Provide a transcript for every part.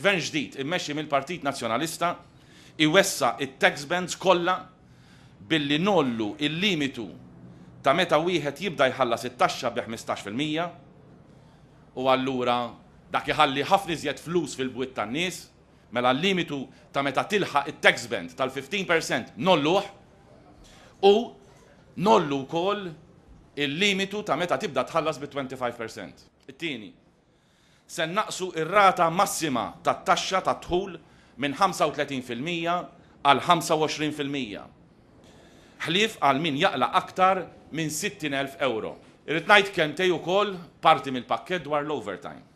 Gvern ġdid immexxi mill-Partit Nazzjonalista iwessa' t-tax bands kollha billi ngħollu l-limitu ta' meta wieħed jibda jħallas it-taxxa bi 15% u allura dak iħalli ħafna iżjed flus fil-bwiet tan-nies, mela l-limitu ta' meta tilħaq it-tax band tal-15% ngħolluh u ngħollu wkoll il-limitu ta' meta tibda tħallas bit-25%. It-tieni, Se nnaqqsu r-rata massima tat-taxxa tad-dħul minn 35% għal 25%, ħlief għal min jaqla' aktar minn 60,000 ewro. Irrid ngħid kelmtej ukoll parti mill-pakkett dwar l-overtime.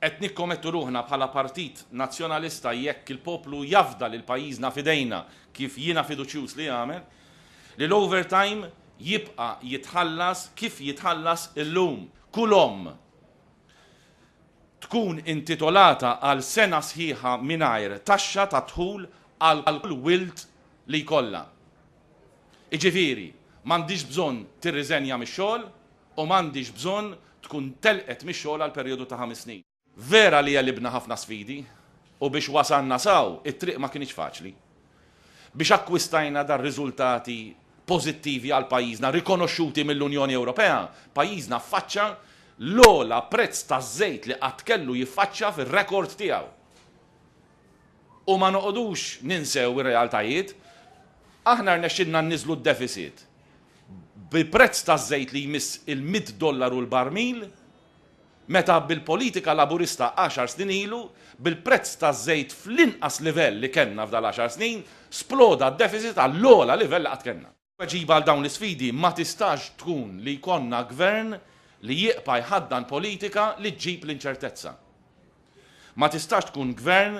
Qed nikkomettu ruħna bħala Partit Nazzjonalista jekk il-poplu jafda lil pajjiżna f'idejna kif jiena fiduċjuż li jagħmel, li l-overtime jibqa' jitħallas kif jitħallas illum. Kull omm tkun intitolata għal sena sħiħa mingħajr taxxa tad-dħul għal kull wild li jkollha. Jiġifieri, m'għandhiex bżonn tirriżenja mix-xogħol u m'għandhiex bżonn tkun telqet mix-xogħol għal perjodu ta' ħames snin. Vera li għelibna ħafna sfidi u biex wasalna s'hawn it-triq ma kinitx faċli. Biex akkwistajna dar-riżultati pożittivi għal pajjiżna rikonoxxuti mill-Unjoni Ewropea, pajjiżna ffaċċa l-ogħla prezz taż-żejt li qatt kellu jiffaċċa fir-rekord tiegħu. U ma noqogħdux ninsew ir-realtajiet, aħna rnexxilna nniżżlu d-deficit bi prezz taż-żejt li jmiss il-mitt dollaru l-barmil, Meta bil-politika Laburista għaxar snin ilu, bil-prezz taż-żejt fl-inqas livell li kellna f'dal-għaxar snin, sploda d-deficit għall-ogħla livell li qatt kellna. Tweġiba għal dawn l-isfidi ma tistax tkun li jkollna Gvern li jiqpa' jħaddan politika li ġġib l-inċertezza. Ma tistax tkun Gvern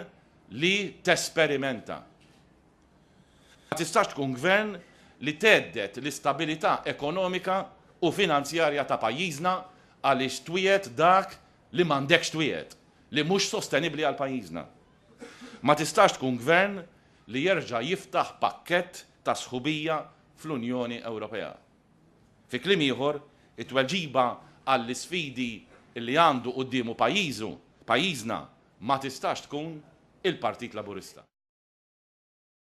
li tesperimenta. Ma tistax tkun Gvern li thedded l-istabilità ekonomika u finanzjarja ta' pajjiżna għaliex twiegħed dak li m'għandekx twiegħed, li mhux sostenibbli għal pajjiżna. Ma tistax tkun Gvern li jerġa' jiftaħ pakkett ta' sħubija fl-Unjoni Ewropea. Fi kliem ieħor, it-tweġiba għall-isfidi li għandu quddiemu pajjiżu, pajjiżna ma tistax tkun il-Partit Laburista.